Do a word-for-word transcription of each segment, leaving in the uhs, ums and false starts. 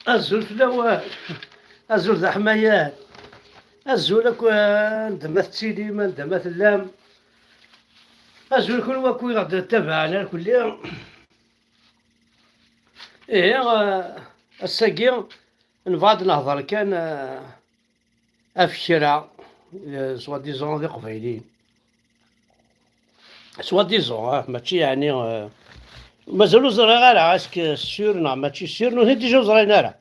Azul fell-awen. Azul d aḥmayan. Azul akk, eh, anda ma tettilim, anda ma tellam. Azul kunwi akk i ɣ-d-tabaɛen ar kulli. Ihi, eh, ass-agi nebɣa ad nehḍer kan, eh, af kra, eh, soi-disant d iqbayliyen. Soi-disant, ah, mačči yeɛni, eh, mazal ur ẓriɣ ara, est-ce que sûr neɣ mačči sûr, nutni déjà ur ẓrin ara.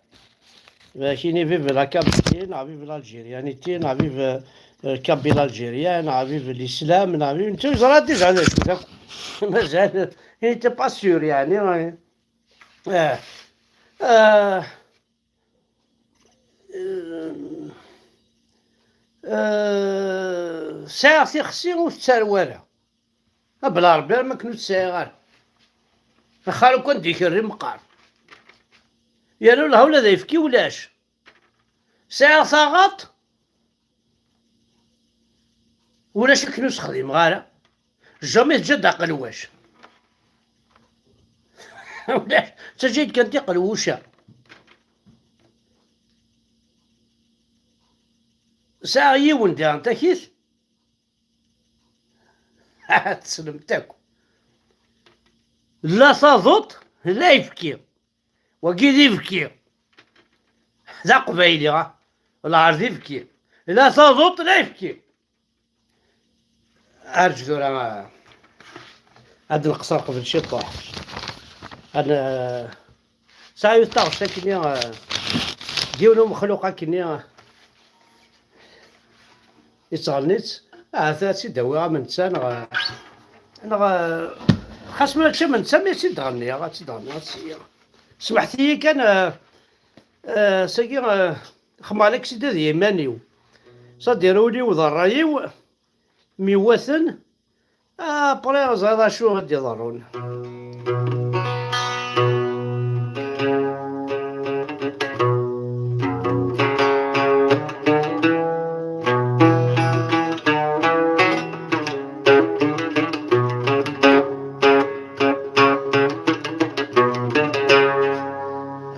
Kini vive la Kabylie, neɣ vive l'Algérianité, neɣ vive, eh, Kabyle Algérien, neɣ vive l'islam, neɣ vive, netta ur yeẓri déjà d acu akk. Mazal, il n'était pas sûr, yeɛni, eh, eh, Eh, eh, sɛiɣ tixsi ur tettarew ara. Abla Ṛebbi, am akken ur tt-sɛiɣ ara. Axxar akk anda ikerri meqqar. Yerna lehwa ula d ayefki ulac. Sɛiɣ taɣaṭ, ulac akken ur s-xdimeɣ ara. Jamais teǧǧa-d aqelwac. Ulac, tettaǧǧa-yi-d kan tiqelwuca. Sɛiɣ yiwen diɣen takit. Tessnemt akk. La taḍuṭ, la ibki. Wagi d ibki. D aqbayli, ha? Lɛar d ibki. La taḍuṭ, la ibki. Arǧu tura, ah, ad nqeṣṣer qbel ciṭuḥ. Ad n-, sɛiɣ yiwet taɣect akkenni, ah, d yiwen umexluq akkenni, ah, yettɣenni-tt. Ahat ad tt-id-awiɣ am netta, neɣ, neɣ, ah, xas ma mačči am netta, mi ad tt-id-ɣenniɣ, ad tt-id-ɣenniɣ, ad tt-, smeḥt-iyi kan, ah, ah, sagi, ah, xemmeɣ laksida d yiman-iw. Ṣadir ul-iw d ṛṛay-iw, mi wwaten, après ẓriɣ acu i d-iḍerrun.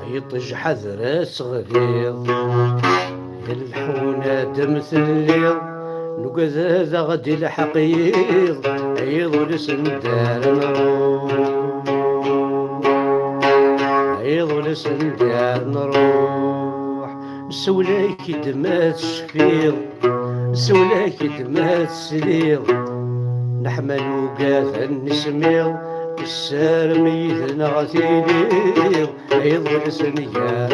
Ay iṭij, ḥader ad teɣliḍ. Yal lḥun ad m-telliḍ, nugad ad aɣ-d-ilḥeq yiḍ, yiḍ ur isendar nruḥ, yiḍ ur isendar nruḥ. Nsewlak-id ma tecfiḍ, nsewlak-id ma tesliḍ, neḥma nugad ad nismiḍ, nessarem yid-neɣ tiliḍ. Iḍ-nsen gar.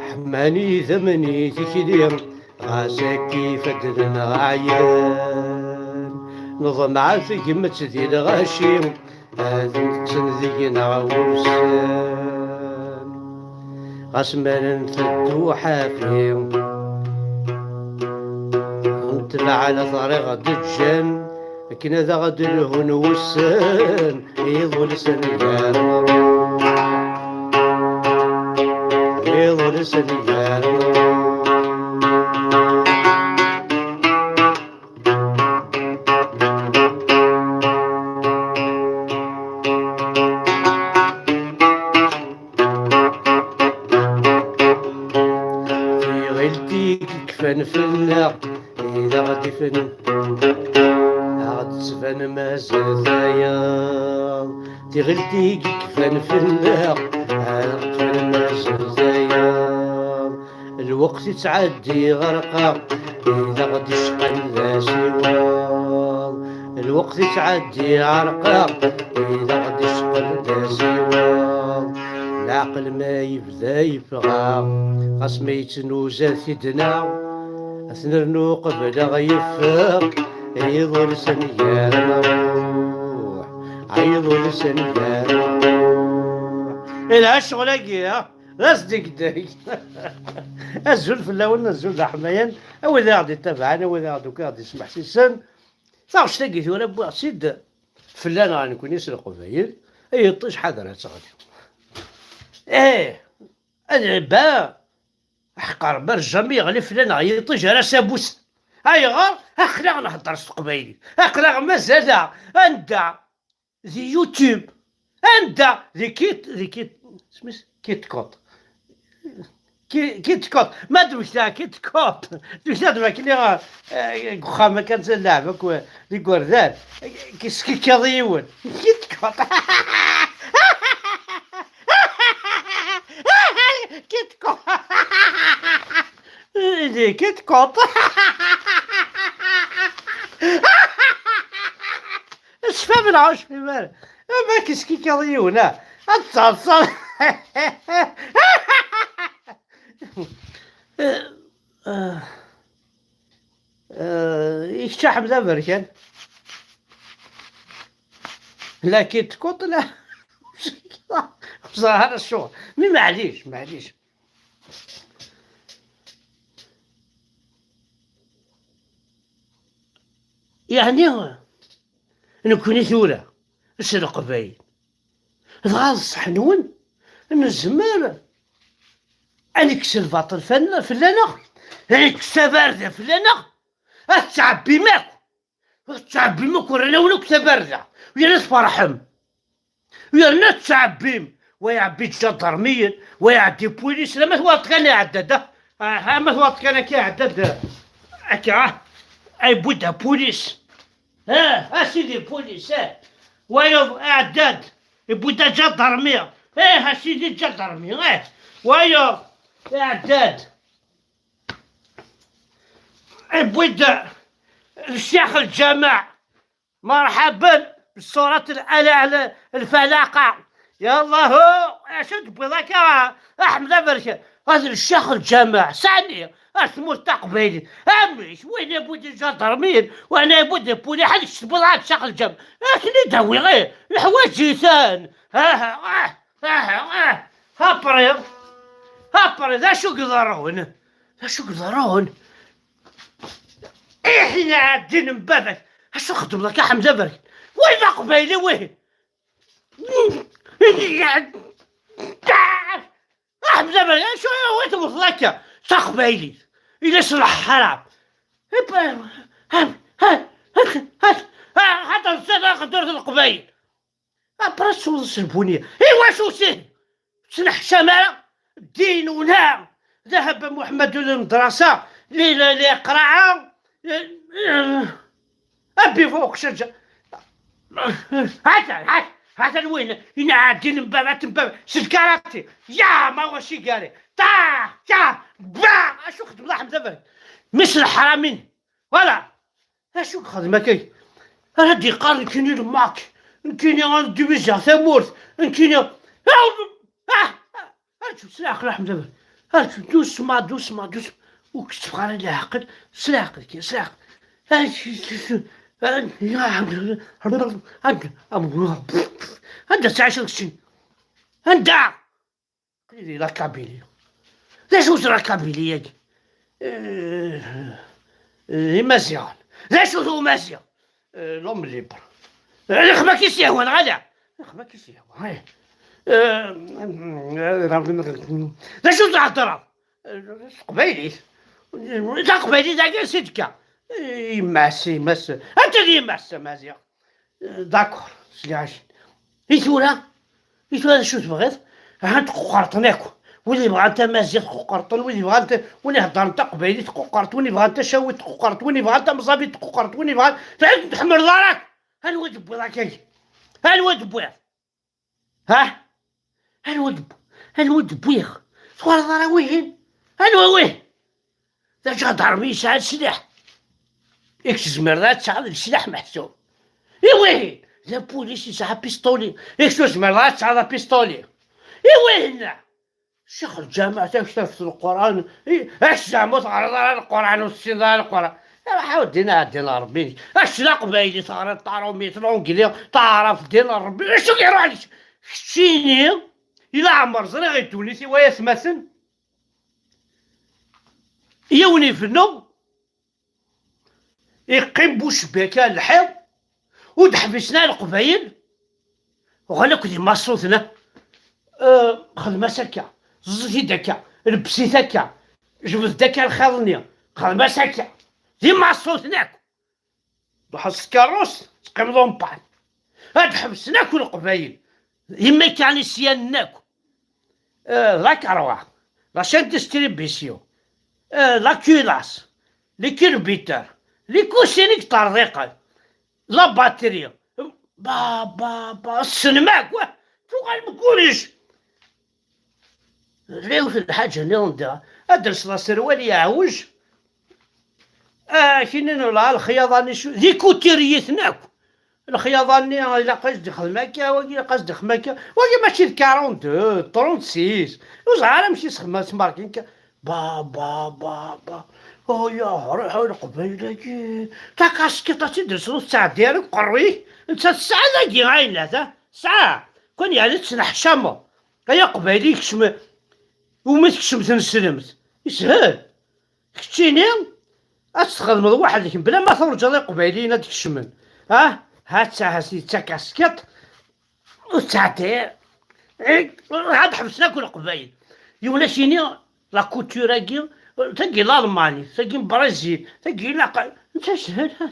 Ḥman idammen i tikli, ɣas akka ifadden ɛyan. Neḍmeɛ tegmet di lɣaci, ad ntten deg-neɣ wussan. Ɣas ma ara nteddu ḥafi, netbeɛ ala ṭariq d-ǧǧan, akken ad aɣ-d-lhun wussan, iḍulsen gar nruḥ, iḍulsen gar nruḥ. Tiɣilt i yekfan fell-aɣ, i d aɣ-d-ifnen, aɣ-d-tban mazal tayeḍ. Tiɣilt i yekfan fell-aɣ, aɣ-d-tban mazal tayeḍ. Lweqt ittɛeddi ɣerqeɣ, i d aɣ-d-icqan d asiweḍ. Lweqt ittɛeddi ɣerqeɣ, i d aɣ-d-icqan d asiweḍ. Leɛqel ma yebda yeffeɣ-aɣ, ɣas ma yettnuza-t-id-neɣ, ad t-nernu qbel ad aɣ-yeffeɣ. Iḍulsen gar nruḥ, iḍulsen gar nruḥ. Ilha ccɣel-agi, ha? D asdegdeg. Azul fell-awen, azul d aḥmayan, a wid i aɣ-d-ittabaɛen, a wid i aɣ-d-, akk i aɣ-d-ismeḥsisen. Taɣect-agi tura wwiɣ-tt-id fell-aneɣ nekkni s Leqbayel, ay iṭij ḥader ad teɣli. Eh, ad ɛibba, Ḥqer ber jamais yeɣli fell-aneɣ yiṭij ara s abus. Ayɣer? Aql-aɣ nhedder s teqbaylit. Aql-aɣ mazal-aɣ anda? Di YouTube. Anda? Di Kit, di Kit, isem-is Kit Kot. Ki-, Kit Kot. Ma d-wekta Kit Kot. D-wekta d-wakli, eh, deg uxxam kan d lɛeb akk, eh, d igerdan. Kiskikiḍ yiwen. Kit Kot. Kit Kot. Di Kit Kot. Tecfam neɣ ur tecfim ara? Ma kiskikiḍ yiwen, ah, ad tettaḍsaḍ. Eh, eh, eh, i kečč a Ḥmed Aberkan. La Kit Kot, la. Ur ẓriɣ ara acuɣer. Mi maɛlic, maɛlic. Yeɛni, nekkni tura, s Leqbayel, dɣa d ṣṣeḥ-nwen, nezmer ad nekkes lbaṭel fan-, fell-aneɣ, ad nekkes abarda fell-aneɣ, ad tettɛebbim akk, ad tettɛebbim akk, rran-awen akk tabarda, yerna tferḥem. Yerna tettɛebbim, wa iɛebbi-d ǧadarmiyen, wa iɛeddi pulis, lama twalaḍ kan iɛedda-d, ah, ah, ma twalaḍ kan akka iɛedda-d, ah, akka, ah, yewwi-d apulis. Ah, a sidi pulis, ah. Wayeḍ iɛedda-d, yewwi-d aǧadarmi. Eh, a sidi ǧadarmi, eh. Wayeḍ iɛedda-d, yewwi-d ccix lǧameɛ. مرحبا بصورة الألع الفلاقة. يا الله، اش تبغي ذاك يا أحمد أبرك؟ هذا الشيخ الجامع ثاني، اسمه التقبيلي. أميش، وين يا بودي الجدرمين؟ وين يا بودي بولي؟ حد يكتب لك شيخ الجامع؟ اش اللي داوي غير؟ الحوايج يثان. ها، ها، ها، ها، ها. ها بريض. ها بريض، اشو قدرون؟ اشو قدرون؟ إيه، يا دين مبابك. اش خدم لك يا حمزة برك؟ وين قبيلي وين؟ حمزة برك، شو وين توصل لك؟ تقبيلي. إلا صلح حرام. هب-، هب-، هب-، هب-، هب-، هذا الزنا خدرت القبايل. ابرا تسوض السربونية. ايوا شو سيه؟ تنحشى مالا الدين ولا ذهب محمد للمدرسة، لي، لي، لي قراعة. أبي فوق شجر. هذا، هذا، هذا الوين؟ ينعدي المبابة، تنبابة. سي الكاراتي. يا ما هو شي قاري. تا، تا، با. اشو خدم الله حمزة بن؟ مثل الحرامين. Voilà. اشو خدمة كي؟ راه دي قال نكيني الماك. نكيني غنديفيزيا ثمورت. نكيني. آه، آه، آه. هاتشو، سلاح، رحم دابا. هاتشو، دوسما، دوسما، دوسما. وكتب غير العقل. سلاح، كي سلاح. هاتشو، شو، شو. يا عم، عم، عم، عم، هذا تعيش الشيء. هذا. قولي لي لا كابيلي. لا شوز لا كابيلي ياك. إيه، إيه، مزيان. لا شوز هو مزيان. آه، لوم ليبر. آه، الخبا كي سيهوان، غادا. الخبا كي سيهوان، هاي. آه، آه، آه، لا شوز هضرة. آه، قبايلي. لا قبايلي، لا كان سيدكا. إيه، يماس، يماس. أنت اللي يماس، مزيان. داكور، سيدي عاشر. إي ثورة؟ إي ثورة شو تبغيض؟ ها تققرطن ياك. وين يبغى أنت مازيغ تققرطن، وين يبغى أنت، وين يهضر أنت قبايلي تققرط، وين يبغى أنت شاوي تققرط، وين يبغى أنت مزابي تققرط، وين يبغى أنت، تعال تحمل دارك. ها الواد بويض كاين. ها الواد بويض. ها؟ ها الواد ب-، ها الواد بويض. ثورة ضرا وين؟ ها الواد وين؟ ذا جدار يسعى السلاح. ياك تزمر ذا تسعى السلاح محسوب. إي وين؟ ذا بوليس يسعى بيستولي. ياك تزمر ذا تسعى ذا بيستولي. إي وين؟ شيخ الجامع تكتب في القرآن. إي، اش زعما تعرض على القرآن والسيد على القرآن؟ يا راح ودينا دين ربي. اش لا قبايلي تعرض تعرف ميت لونجلي تعرف دين ربي. اش يروح عليك؟ كتشيني. إلا عمر زريغ يدوني سوى يسمسن. يوني فنو. Yeqqim Bucebaka lḥiḍ, ur d-ḥbisen ara Leqbayel, uɣal akk d imaṣuten, ah, xdem-as akka, ẓẓi-t-id akka, lbes-it akka, Jbed-d akka lxiḍ-nni, xdem-as akka. D imaṣuten akk. Ruḥ s tkeṛṛust, teqqimeḍ umpan. Ad ḥebsen akk Leqbayel. Imakkanisyanen akk. Euh, la carwa, la chaîne distribution, euh, la culasse, les culbuteurs, les cousines i yeṭṭerḍiqen, la batterie. Ba, ba, ba, ssnem akk, wa, tuɣal mkuric. Lewt lḥaǧa nniḍen da, ad telseḍ aserwal yeɛwej. Ah, kini nella lexyaḍa-nni, d ikutiriyiten akk. Lexyaḍa-nni ilaq ad s-d-ixdem akka, wagi ilaq ad s-d-ixdem akka. Wagi mačči d quarante-deux, trente-six. Ur ẓriɣ ara amek i s-xedmen, s markin kan. Ba, ba, ba, ba. Oh ya, ruḥ a Leqbayel-agi. Takaskiṭ ad tt-id-telseḍ ur tettɛeddi ara deg uqerruy-ik. Netta tesɛa dagi ayen lehda. Tesɛa. Kan yeɛni tettneḥcameḍ. Ay Aqbayli yekcem, umi tekcem tneslemt. Yeshel. Keččini ad txedmeḍ weḥd-k bla ma turǧaḍ Iqbayliyen ad d-kecmen. Ah, ha-tt-a, ha-tt-a, takaskiṭ. Ur ttɛeddi. Eh, ad ḥebsen akk Leqbayel. Yiwen ad s-yini la couture-agi, tagi Lalmani, tagi n Brizil, tagi ilaq, netta yeshel, ha,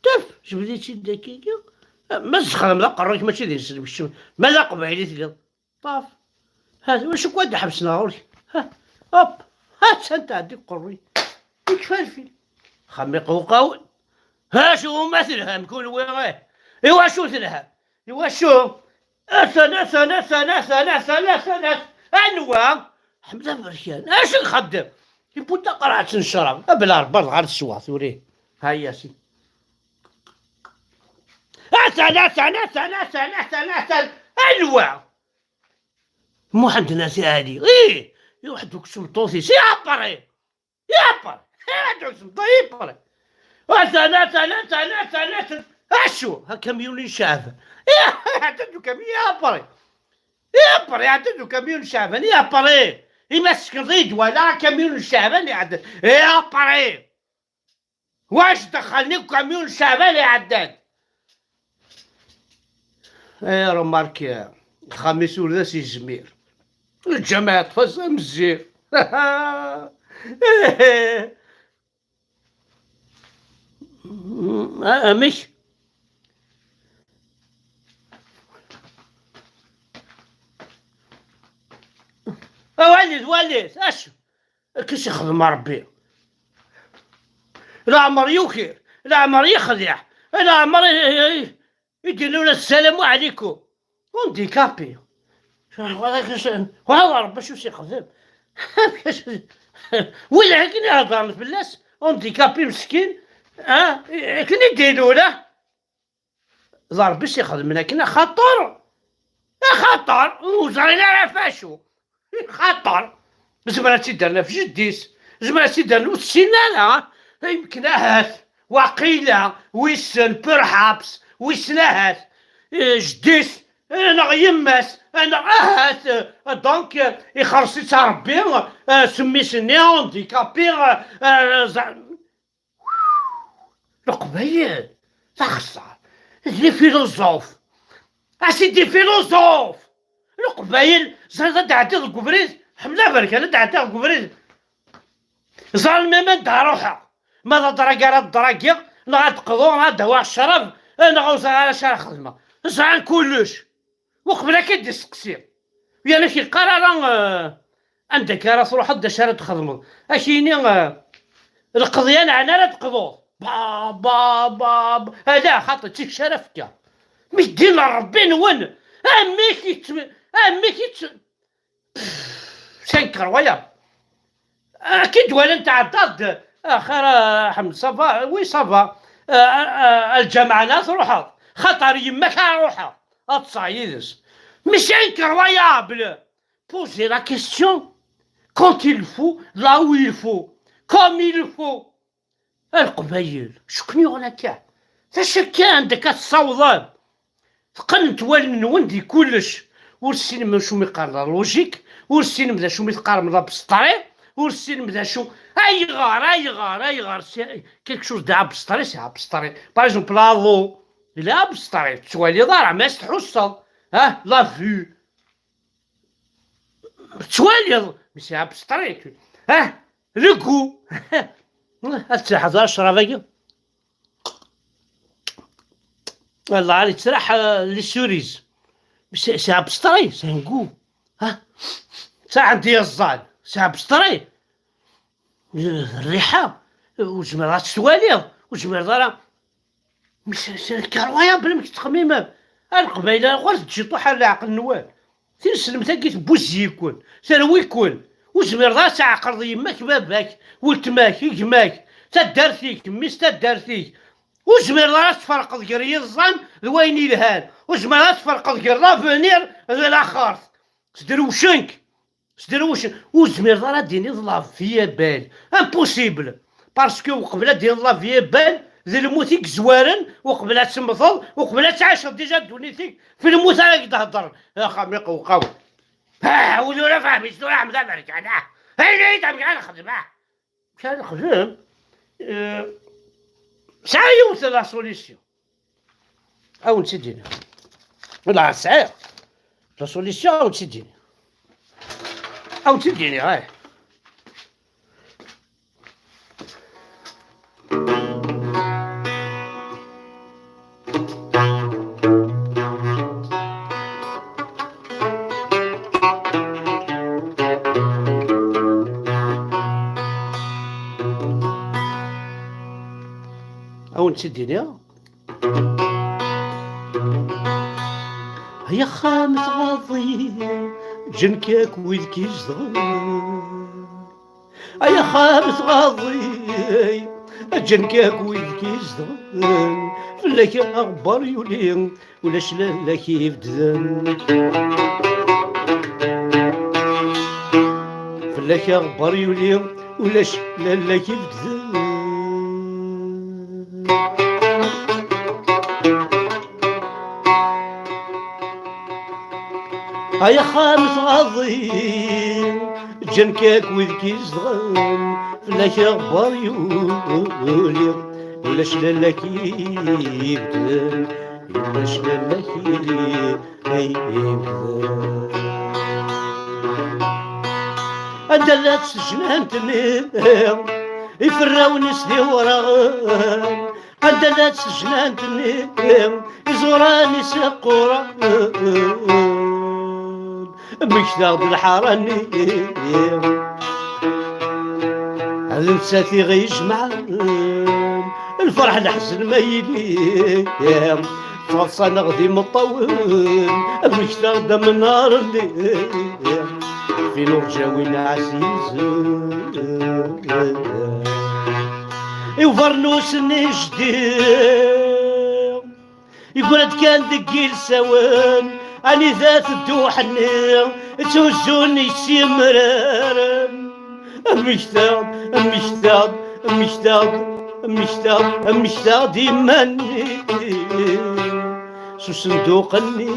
taf, jbed-itt-id dagi, ma txedmeḍ aqerru-k mačči d inselm, kečč ma d Aqbayli telliḍ. Ṭaf. Ha, wacu kan ad ḥebsen ɣur-k? Ha, hop. Ha, atan tɛeddi deg uqerruy. Ikfa lfil. Xam iqewqawen. Ha, acu uma telham kunwi, eh? Iwacu telham? Iwacu? Atan, atan, atan, atan, atan, atan, atan. Anwa? Ḥmed Aberkan. Acu ixeddem? Yewwi-d taqerɛet n ccrab. Abla Rebbi ɣer teswaɣt, uri. Ha, yasin. Atan, atan, atan, atan, atan, atan. Anwa? Muḥend n At Ɛli. Ih! Iruḥ-d deg tmeṭṭut-is. Iɛebber-i! Iɛebber! Iruḥ-d deg tmeṭṭut, iɛebber-i! Atan, atan, atan, atan, atan. Acu? Akamyun n Caɛban. Ih! Iɛedda-d ukamyun, iɛebber-i! Iɛebber, iɛedda-d ukamyun n Caɛban, iɛebber-i! Imi tessekneḍ-iyi-d wala akamyun n Caɛban iɛedda. Iɛebber-i! Wac dexxlen i ukamyun n Caɛban iɛeddan. Eh, remarque, Lxamis ur d as-yezmir. Lǧameɛ yeṭṭef-as am zzir. Amek? Awali d wali, acu? Akka i s-ixdem Ṛebbi. Leɛmer yukir, leɛmer yexdeɛ, leɛmer i, i, i, i d-yenna ula ssalamu ɛlikum. Handicapé. Wa d Ṛebbi acu s-ixdem. Wid akken i heddren fell-as, handicapé meskin, ah, akken i d-yenna ula. D Ṛebbi i s-ixedmen akken, axaṭer, axaṭer ur ẓrin ara ɣef acu. Axaṭer, zemren ad tt-id-rren ɣef jeddi-s, zemren ad tt-id-rren ur tessin ara. Yemken ahat, waqila, wissen, perhaps, wissen ahat, eh, jeddi-s, eh, neɣ yemma-s, eh, neɣ ahat, eh, donc, eh, ixelleṣ-itt Ṛebbi, eh, s mmi-s-nni handicapé, eh, eh, ẓ-, Leqbayel, d axeṣṣar. D les philosophes. Ah, c'est des philosophes. Leqbayel, ẓriɣ ad d-ɛeddiɣ deg ubrid, Ḥmed Aberkan, ad d-ɛeddiɣ deg ubrid. Ẓran même anda ara ruḥeɣ. Ma d adrag ara dragiɣ, neɣ ad qḍuɣ, neɣ ad awiɣ ccrab, neɣ ur ẓriɣ ara acu ara xedmeɣ. Ẓran kullec. Uqbel akka i d-isteqsi. Yerna k-yeqqar ara, eh, anda akka ara truḥeḍ, d acu ara d-txedmeḍ. Ad k-yini, eh, lqeḍyan ɛni ara d-qḍuḍ. Ba, ba, ba, ba. Ala, xaṭi, d tikci ara fkeɣ. Mi ddin Ṛebbi-nwen, amek i tt-, amek i tt-, c'est incroyable. Akken d-walan tɛeddaḍ-d, axir, ah, Ḥmed, ça va? Oui, ça va. Ah, ah, ah, lǧameɛ-nni ad truḥeḍ, xaṭer yemma-k ara ruḥeɣ ad ṭṭseɣ yid-s. Mais c'est incroyable. Poser la question quand il faut, là où il faut, comme il faut. A Leqbayel, acu ken-yuɣen akka? D acu akka anda akka tessawḍem? Teqqnem-d wallen-nwen di kullec. Ur tessinem d acu mi qqaren la logique, ur tessinem d acu mi teqqarem l'abstrait, ur tessinem d acu. Ayɣer, ayɣer, ayɣer, c'est quelque chose d'abstrait, c'est abstrait. Par exemple, l'amour, il est abstrait, ur tettwaliḍ ara, mais tḥusseḍ, ah, la vue, tettwaliḍ, mais c'est abstrait, ah, Le goût. Ad teḥḍer ccrab-agi. Lɛali yettraḥ, euh, les cerises. C'est, c'est abstrait, c'est un goût. Ha? Sɛant yeẓẓan, c'est abstrait. Rriḥa, ur tezmireḍ ad tt-twaliḍ, ur tezmireḍ ara. Mais c'est, c'est incroyable amek tettxemmimem. A Leqbayel, ɣur-s-d ciṭuḥ ar leɛqel-nwen. Tineslemt-agi tebbuzzeg-iken, terwi-ken. Ur tezmireḍ ara ad tɛeqleḍ yemma-k, baba-k, weltma-k, gma-k, taddart-ik, mmi-s taddart-ik. Ur tezmireḍ ara ad tferqeḍ gar yiẓẓan d wayen yelhan. Ur tezmireḍ ara ad tferqeḍ gar l'avenir d laxert. Sderwcen-k. Sderwcen. Ur tezmireḍ ara ad d-tiniḍ la vie est belle. Impossible. Parce que uqbel ad d-tiniḍ la vie est belle, d lmut i yezwaren, uqbel ad temmteḍ, uqbel ad tɛiceḍ déjà ddunit-ik, f lmut ara k-d-heddren. Axxam iqewqaw. Ah, wid ur fahmin tura Ḥmed Amerkan, ah. Ayen ay d-amkan xedmeɣ. Kan xdem, euh, sɛiɣ yiwet la solution. Ad wen-tt-id-iniɣ. Wala sɛiɣ. La solution ad wen-tt-id-iniɣ. Ad wen-tt-id-iniɣ, eh. Ad wen-tt-id-iniɣ. Ay axxam tɣaḍ-iyi, ǧǧan-k akk wid k-izedɣen. Ay axxam tɣaḍ-iyi, ǧǧan-k akk wid k-izedɣen. Fell-ak aɣebbar yuli, ulac lalla k-ibedden. Fell-ak aɣebbar yuli, ulac lalla k-ibedden. Ay axxam tɣaḍ-iyi, ǧǧan-k akk wid k-izedɣen, fell-ak aɣebbar yuli, ulac lalla k-ibedden, ulac lalla k-ibedden. Anda llant tejnant-nni, iferrawen-is d iwraɣen, anda llant tejnant-nni, iẓuran-is qquren, mmektaɣ-d lḥara-nni. D nettat i ɣ-ijemɛen, lferḥ leḥzen ma yili, ttaḍsa-nneɣ d imeṭṭawen, mmektaɣ-d amnar-nni, f inurǧawen ɛzizen. I ubernus-nni jeddi, yeggra-d kan deg yilsawen, anida-t dduḥ-nni, tthuzzun yessimraren. Mmektaɣ-d, mmektaɣ-d, mmektaɣ-d, mmektaɣ-d, mmektaɣ-d iman-nni s usenduq-nni.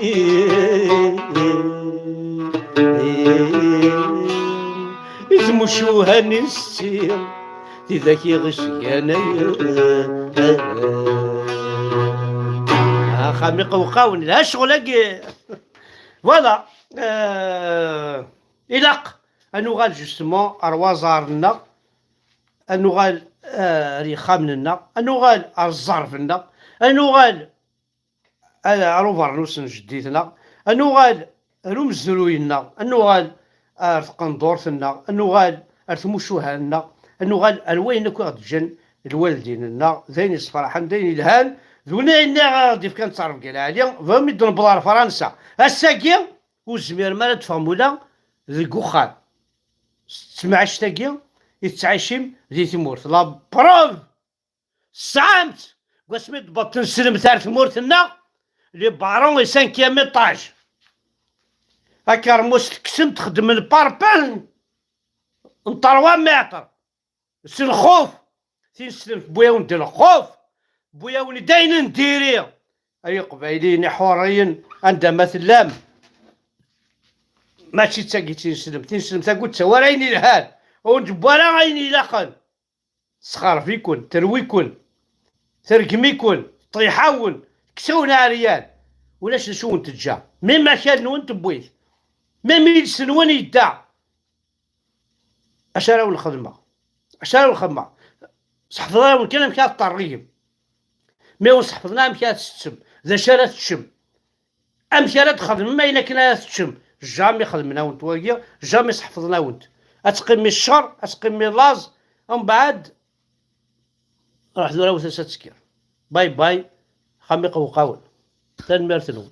I tmucuha-nni setti, tidak i ɣ-isganayen. Axxam iqewqawen, lha ccɣel-agi. Voilà. Euh, ilaq ad nuɣal justement ar waẓar-nneɣ, ad nuɣal, euh, ar yexxamen-nneɣ, ad nuɣal ar zzerb-nneɣ, ad nuɣal ar, ar ubernus n jeddi-tneɣ, ad nuɣal ar umezruy-nneɣ, ad nuɣal ar tqendurt-nneɣ, ad nuɣal ar tmucuha-nneɣ, ad nuɣal ar wayen akk i ɣ-d-ǧǧan lwaldin-nneɣ, d ayen yessefraḥen, d ayen yelhan, d win ayen i ɣ-d-ifkan ttrebga lɛali, bɣiɣ mi d-newweḍ ɣer Fransa. Ass-agi, ur tezmirem ara ad d-teffɣem ula deg uxxam. S temɛict-agi i tettɛicim di tmurt. La preuve! Tesɛam-tt! Deg wasmi d-tewweḍ tineslemt ar tmurt-nneɣ, les barons et cinquième étage. Akermus tekksem, txeddmem parpaing n trois mètres. S lxuf! Tineslemt tewwi-yawen-d lxuf! Tewwi-yawen-d ayen n diri! Ay Iqbayliyen iḥuriyen, anda ma tellam! Mačči d tagi tineslemt. Tineslemt-agi ur d-tawi ara ayen yelhan, ur d-tewwi ara ayen ilaqen. Tesxerb-iken, terwi-ken, tergem-iken, teṭṭiḥ-awen, tekkes-awen ɛeryan. Ulac d acu wen-teǧǧa. Même akal-nwen tewwi-t. Même iles-nwen yedda. Acu ara wen-xedmeɣ? Acu ara nxemmeɣ? Seḥfḍen-awen kan amek ara teṭṭerrigem. Mi wen-seḥfḍen amek ara tsettem, d acu ara teččem, amek ara d-txedmem ayen akken ara teččem, jamais xedmen-awent wagi, jamais seḥfḍen-awent. Ad teqqimem i ccer, ad teqqimem i laẓ, umbeɛd ruḥ tura wet-as ad tekker. Bye bye, axxam iqewqawen. Tanemmirt-nwen.